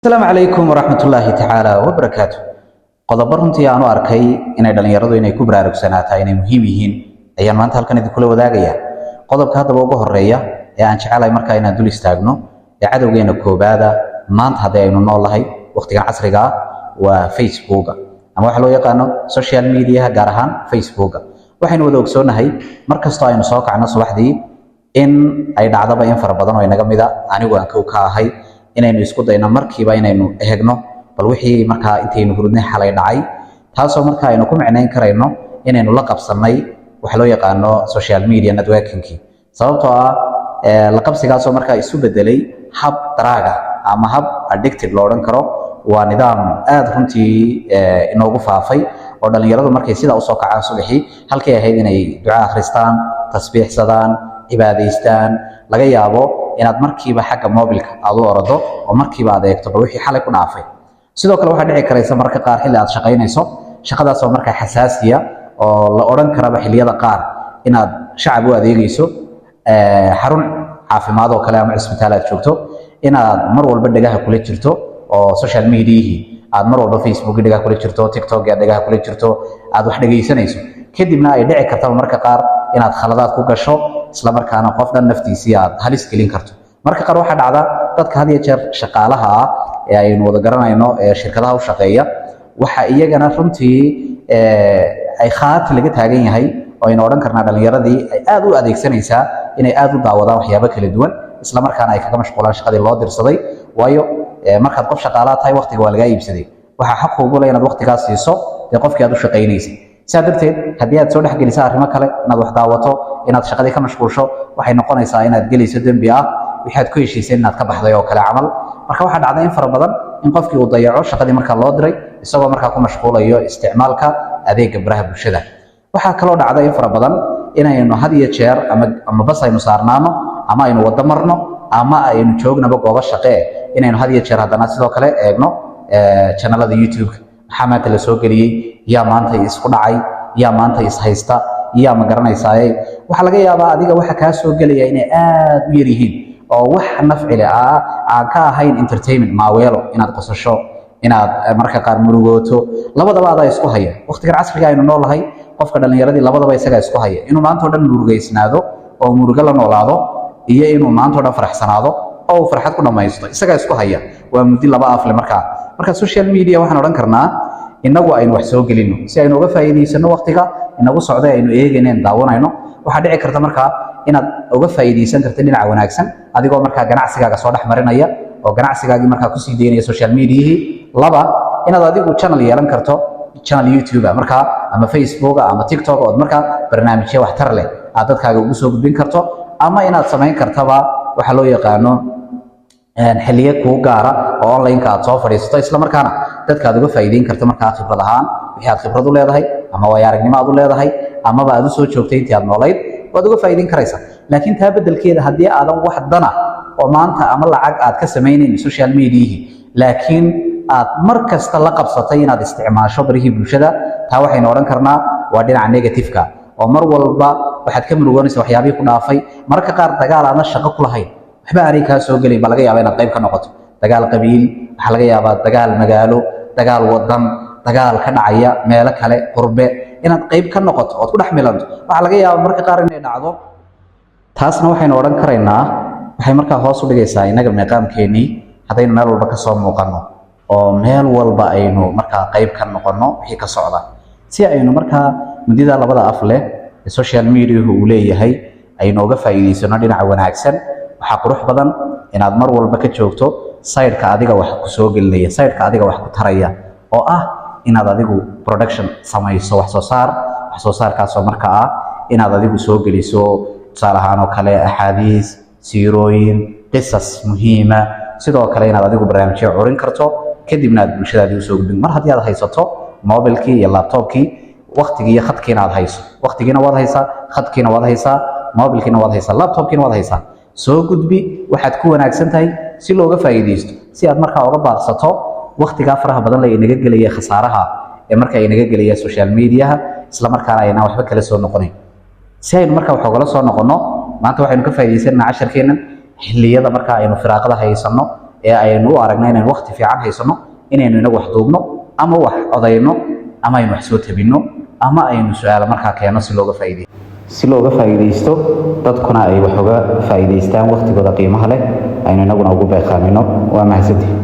Asalaamu calaykum waraxmatullaahi tacaala wabarakaatu. Qodobo runtii aan u arkay inay dhallinyaradu inay ku baraarugsanaataa inay muhiim yihiin ayaan maanta halkan idinkula wadaagaya. Qodobka haddaba ugu horeeya ee aan jecelahay markaa inaan dul istaagno ee cadowgeena koobaada maanta haddii aynu nool nahay waqtigan casriga ah waa Facebooka ama waxa loo yaqaano social mediaha, gaar ahaan Facebooka. Waxaynu wada ogsoonnahay mar kastoo aynu soo kacno subaxdii in ay dhacdaba in fara badan oo inaga mida, anigu aan kow ka ahay, inaynu isku dayno markiiba inaynu eegno bal wixii markaa intaynu hurudnay xalay dhacay, taasoo marka aynu ku micnayn karayno inaynu la qabsannay waxa loo yaqaano social media networkingkii, sababtoo ah la qabsigaasoo markaa isu bedelay hab drug ama hab addicted lo odhan karo. Waa nidaam aad runtii inoogu faafay oo dhallinyaradu markay sidaa usoo kacaan subaxii, halkay ahayd inay duco akhristaan, tasbiixsadaan, cibaadaystaan, laga yaabo inaad markiiba xagga mobilka aad u orado oo markiiba aad eegto bal wixii xalay ku dhaafay. Sidoo kale waxaa dhici karaysa mararka qaar xilli aad shaqaynayso, shaqadaasoo markaa xasaasiya oo la odhan karaba xilliyada qaar inaad shacab u adeegayso, xarun caafimaad oo kale ama cisbitaal aad joogto, inaad mar walba dhegaha kula jirto oo social mediahii aad mar walba Facebook dhegaha kula jirto, TikTok aad dhegaha kula jirto, aad wax dhegaysanayso, kadibna ay dhici kartaba marka qaar inaad khaladaad ku gasho, isla markaana qof dhan naftiisii aad halis gelin karto. Marka qaar waxaa dhacda dadka had iyo jeer shaqaalaha ah ee aynu wada garanayno ee shirkadaha u shaqeeya, waxa iyagana runtii ay khaati laga taagan yahay oo aynu odhan karnaa dhallinyaradii ay aad u adeegsanaysaa inay aad u daawadaan waxyaabo kala duwan, isla markaana ay kaga mashquulaan shaqadii loo dirsaday. Waayo, markaad qof shaqaalaa tahay, waqtiga waa lagaa iibsaday. Waxaa xaq kuugu leh inaad waqtigaas siiso dee qofkii aad u shaqaynaysay. Sidaa darteed, haddii aad soo dhexgeliso arrimo kale, inaad wax daawato, inaad shaqadii ka mashquulsho, waxay noqonaysaa inaad gelayso dembi ah wixii aad ku heshiiseen inaad ka baxday oo kale camal. Marka waxaa dhacda in fara badan in qofkii uu dayaco shaqadii markaa loo diray, isagoo markaa ku mashquulayo isticmaalka adeegga baraha bulshada. Waxaa kaloo dhacda in fara badan inaynu had iyo jeer ama bas aynu saarnaano ama aynu waddo marno ama aynu joognaba goobo shaqee, inaynu had iyo jeer haddana sidoo kale eegno channelada YouTube-ka: maxaa maanta la soo geliyey, yaa maanta isku dhacay, yaa maanta is haysta, yaa ma garanaysaaye. Waxaa laga yaabaa adiga waxa kaa soo gelaya inay aad u yar yihiin oo wax nafci leh aan ka ahayn entertainment, maaweelo, inaad qosasho, inaad marka qaar murugooto, labadaba adaa isku haya. Waqtigan casriga aynu noolahay, qofka dhallinyaradii labadaba isagaa isku haya: inuu maanta o dhan murugaysnaado oo murugo la noolaado iyo inuu maanta o dhan faraxsanaado oo uu farxad ku dhammaysto, isagaa isku haya. Waa muddi laba afle. Markaa marka social media waxaan odhan karnaa innagu aynu wax soo gelino si aynu uga faa'iidaysano waqtiga inagu socday aynu eegayneen daawanayno. Waxaa dhici karta markaa inaad uga faa'iidaysan karta dhinaca wanaagsan, adigoo markaa ganacsigaaga soo dhex marinaya oo ganacsigaagii markaa kusii daynaya social mediahii. Laba, inaad adigu channel yeelan karto, channel YouTube markaa ama Facebook ama TikTok, ood markaa barnaamijyo waxtar leh aad dadkaaga ugu soo gudbin karto, ama inaad samayn kartaba waxa loo yaqaano xilliyo kuu gaara oo online-ka aad soo fadhiisato, isla markaana dadka aad uga faa'iideyn karto markaa khibrad ahaan wixii aad khibrad u leedahay ama waayo aragnimo aad u leedahay amaba aad u soo joogtay intii aad noolayd, waad uga faa'iideyn karaysaa. Laakiin taa beddelkeeda, haddii aadan wax dana oo maanta ama lacag aad ka samaynayn social mediahii, laakiin aad mar kasta la qabsatay inaad isticmaasho barihii bulshada, taa waxaynu odhan karnaa waa dhinaca negative-ka, oo mar walba waxaad ka murugoonaysaa waxyaabihii ku dhaafay. Mararka qaar dagaal aadna shaqo ku lahayn, waxba aanay kaa soo gelin, baa laga yaabaa inaad qayb ka noqoto. Dagaal qabiil waxaa laga yaabaa, dagaal magaalo, dagaal wadan, dagaal ka dhacaya meelo kale, qurbe, inaad qayb ka noqoto ood ku dhex milanto waxaa laga yaabaa marka qaar inay dhacdo. Taasna waxaynu odhan karaynaa waxay markaa hoos u dhigaysaa innaga meeqaamkeennii haddaynu meel walba ka soo muuqanno oo meel walba aynu markaa qayb ka noqonno wixii ka socda. Si aynu markaa muddada labada af leh ee social mediahu uu leeyahay aynu uga faa'iidaysano dhinaca wanaagsan, waxaa qurux badan inaad mar walba ka joogto side-ka adiga wax ku soo gelinaya, side-ka adiga wax ku taraya, oo ah inaad adigu production samayso, wax soo saar. Wax soo saarkaasoo markaa ah inaad adigu soo geliso, tusaale ahaan oo kale, axaadiis, siirooyin, qisas muhiima. Sidoo kale inaad adigu barnaamijyo curin karto, kadibna aad bulshadaadii usoo gudbin. Mar haddii aad haysato mobilkii iyo laptopkii, waqtigii iyo khadkiina aad hayso, waqtigiina waad haysaa, khadkiina waad haysaa, mobilkiina waad haysaa, laptopkiina waad haysaa, soo gudbi waxaad ku wanaagsan tahay si looga faa'iidaysto, si aad markaa uga baaqsato waqtigaa faraha badan le inaga gelaya khasaaraha ee markaa inaga gelaya social mediaha, isla markaana aynaan waxba kala soo noqonayn. Si aynu markaa wax ogala soo noqonno, maanta waxaynu ka faa'iidaysanaa casharkeennan xilliyada markaa aynu firaaqada haysanno. Ee aynu u aragno inaynu waqti fiican haysano, inaynu inagu wax duubno ama wax codayno ama aynu wax soo tabinno ama aynu su-aalo markaa keenno si looga faa'iidaysto, dadkuna ay wax uga faa'iidaystaan, waqtigooda qiimaha leh aynu inaguna ugu beeqaamino. Waa mahadsantihi.